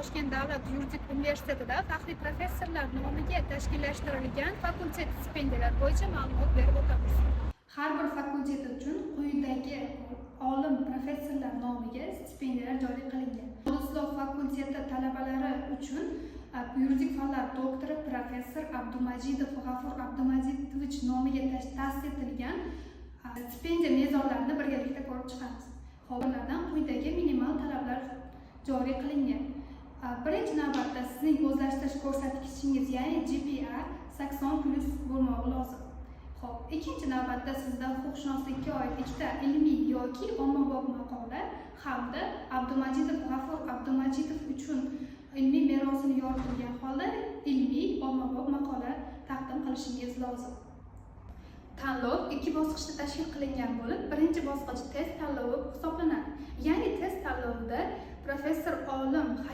Toshkent davlat yuridik universitetida faxriy professorlar nomiga tashkillashtirilgan fakultet stipendiyalari bo'yicha ma'lumot berib o'tamiz. Har bir fakultet uchun quyidagi olim professorlar nomiga stipendiyalar joriy qilingan. Islom fakulteti talabalari uchun yuridik fanlar doktori, professor Abdumajidov G'afur Abdumajidovich nomiga ta'sis etilgan stipendiya mezonlarini birgalikda ko'rib chiqamiz. Ho'p, ulardan quyidagi minimal talablar joriy qilingan. Birinchi navbatda sizning o'zlashtirish ko'rsatkichingiz, ya'ni GPA 80+ bo'lmog'i lozim. Ho'p, ikkinchi navbatda sizda huquqshunoslikka oid ikkita ilmiy yoki ommabop maqola hamda Abdumajidov G'afur Abdumajidov uchun ilmiy merosini yoritilgan holda ilmiy ommabop maqola taqdim qilishingiz lozim. Tanlov ikki bosqichda tashkil qilingan bo'lib, birinchi bosqich test tanlovi hisoblanadi. Ya'ni test tanlovida professor olim